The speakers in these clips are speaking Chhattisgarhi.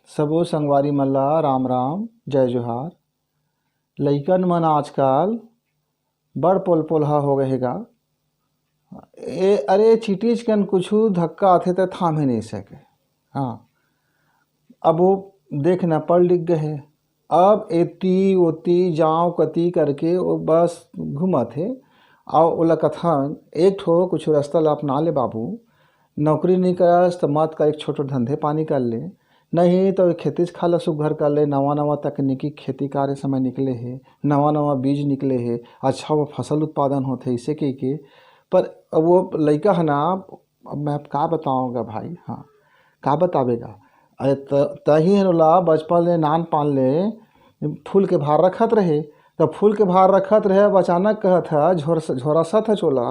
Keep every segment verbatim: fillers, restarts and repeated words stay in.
सबो संगवारी मन ला राम राम, जय जोहार। लइकन मन आजकल बड़ पोलपोलहा हो गए हे गा। ए, अरे, चिटीच कन कुछु धक्का आथे त थामे नहीं सके। हाँ, अब वो देख न पढ़ लिख गए हे, अब एती ओती जांव कती करके वो बस घूमत हे। अउ ओला कथन, एक ठो कुछु रस्ता ला अपना ले बाबू, नौकरी नहीं करस त मत कर, एक छोटो धंधे पानी कर ले, नहीं तो खेतीच खार ला सुग्घर कर ले। नवा नवा तकनीकी खेती कार्य समय निकले हे, नवा नवा बीज निकले हे, अच्छा वो फसल उत्पादन होथे, इसे कह के। पर वो लइका है ना, अब मैं का बताऊँगा भाई, हाँ, का बतावेगा? अरे त-, तही है ओला बचपन ले, नान पान ले फूल के भार रखत रहे, तो फूल के भार रखत रहे, अब अचानक कहत है, झोर-, झोरासत है चोला,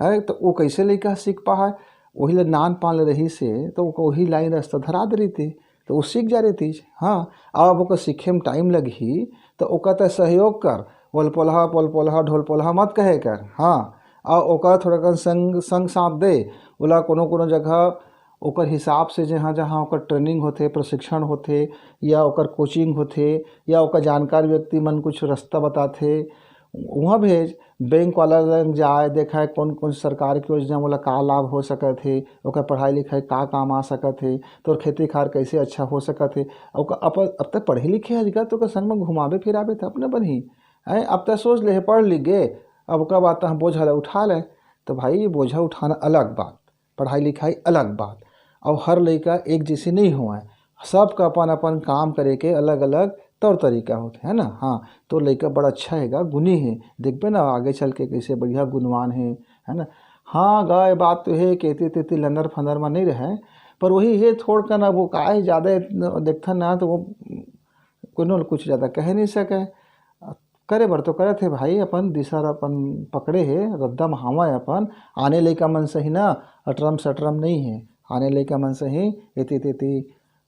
है, तो वो कैसे लइका सीख पाए? वही ले नान पान ले रही से, तो ओकर वही लाइन रास्ता धरा दे रही थी, तो वो सीख जा रही थी। हाँ, अब ओकर सीखे में टाइम लगही, तो ओकर तय सहयोग कर, पोलपोलहा, पोलपोलहा, ढोलपोलहा मत कहे कर। हाँ, और ओकर थोड़ा कन संग, संग साथ दे, ओला कोनो कोनो जगह ओकर हिसाब से जहाँ जहाँ ओकर ट्रेनिंग होथे, प्रशिक्षण होथे, या ओकर कोचिंग होथे, या ओकर जानकार व्यक्ति मन कुछ रास्ता बताथे, वहाँ भेज। बैंक वाला लंग जाए, देखाए कौन कौन सरकार के योजना, ओला का लाभ हो सकत हे, ओकर पढ़ाई लिखाई का काम आ सकत हे, तोर खेती खार कैसे अच्छा हो सकत हे। ओकर अपन, अब तक पढ़े लिखे हस गा, तो ओकर संग में घुमाबे फिराबे तब न बनही। हैं, अब तक सोच ले हे, पढ़ लिख गे, अब ओकर बाद तहाँ बोझा ला उठा ले। तो भाई, ये बोझा उठाना अलग बात, पढ़ाई लिखाई अलग बात। और हर लइका एक जैसे नहीं होवय, सबका अपन अपन काम करे के अलग अलग तौर तरीका होथे, है ना? हाँ, तो लइका बड़ा अच्छा हे गा, गुनी हे, देखबे ना आगे चल के कैसे बढ़िया गुणवान हे, है ना? हाँ गा, ये बात तो हे कि एती तेती लंदर फंदर में नहीं रहे, पर वही हे, थोड़ कन अब वो का हे, ज़्यादा देखथन ना, तो वो कोनो ल कुछ ज़्यादा कह नहीं सके। करे बर तो करत हे भाई, अपन दिशा ल अपन पकड़े हे, रद्दा म हावय अपन। आने लइका मन सही ना अटरम सटरम नहीं हे। आने लइका मन सही एती तेती,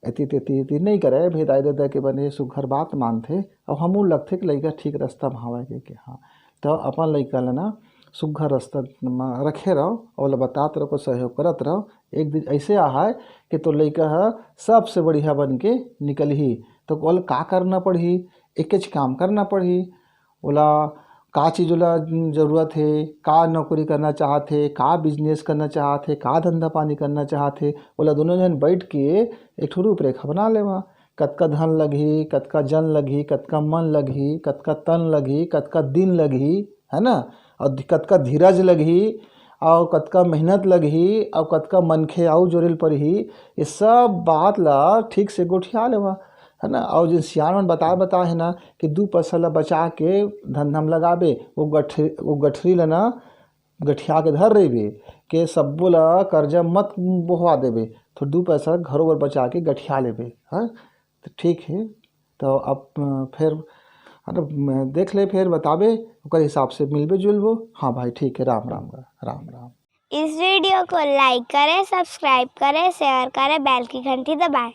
एती तेती, एती नहीं करे, भेदाई दे दे के बने सुघर बात मानथे। अब हमू लगथे कि लइका ठीक रस्ता म हावय के, के हाँ। तो अपन लइका ल ना सुघर रस्ता म रखे रहो, ओला बतात रहो, को सहयोग करत रहो। एक दिन ऐसे आहय कि तो लइका ह सबसे बढ़िया बन के निकलही। तो ओला का करना पड़ही? एकेच काम करना पड़ही। ओला का चीज ओला जरूरत हे, का नौकरी करना चाहत हे, का बिजनेस करना चाहत हे, का धंधा पानी करना चाहत हे, ओला दोनों झन बैठ के एक ठो रूपरेखा बना लेवा। कतका धन लगही, कतका जन लगही, कतका मन लगही, कतका तन लगही, कतका दिन लगही, है ना? और धि-, कतका धीरज लगही, और कतका मेहनत लगही, और कतका मनखे अउ जोरे ल परही, ये सब बात ला ठीक से गोठिया लेवा, है ना? और जिन सियान मन बताए, बताए हे ना कि दू पैसा ला बचा के धंधा म लगाबे, वो गठ-, वो गठरी ला ना गठिया के धर रहिबे, के सब्बो ला कर्जा मत बोहवा देबे, तो दू पैसा घरो बर बचा के गठिया लेबे, हाँ? तो ठीक हे, तो अब, अ, फेर, मतलब, म-, देख ले, फेर बताबे, ओकर हिसाब से मिलबे जुलबो। हाँ भाई, ठीक हे, राम राम, राम राम। इस वीडियो को लाइक करें, सब्सक्राइब करें, शेयर करें, बेल की घंटी दबाएं।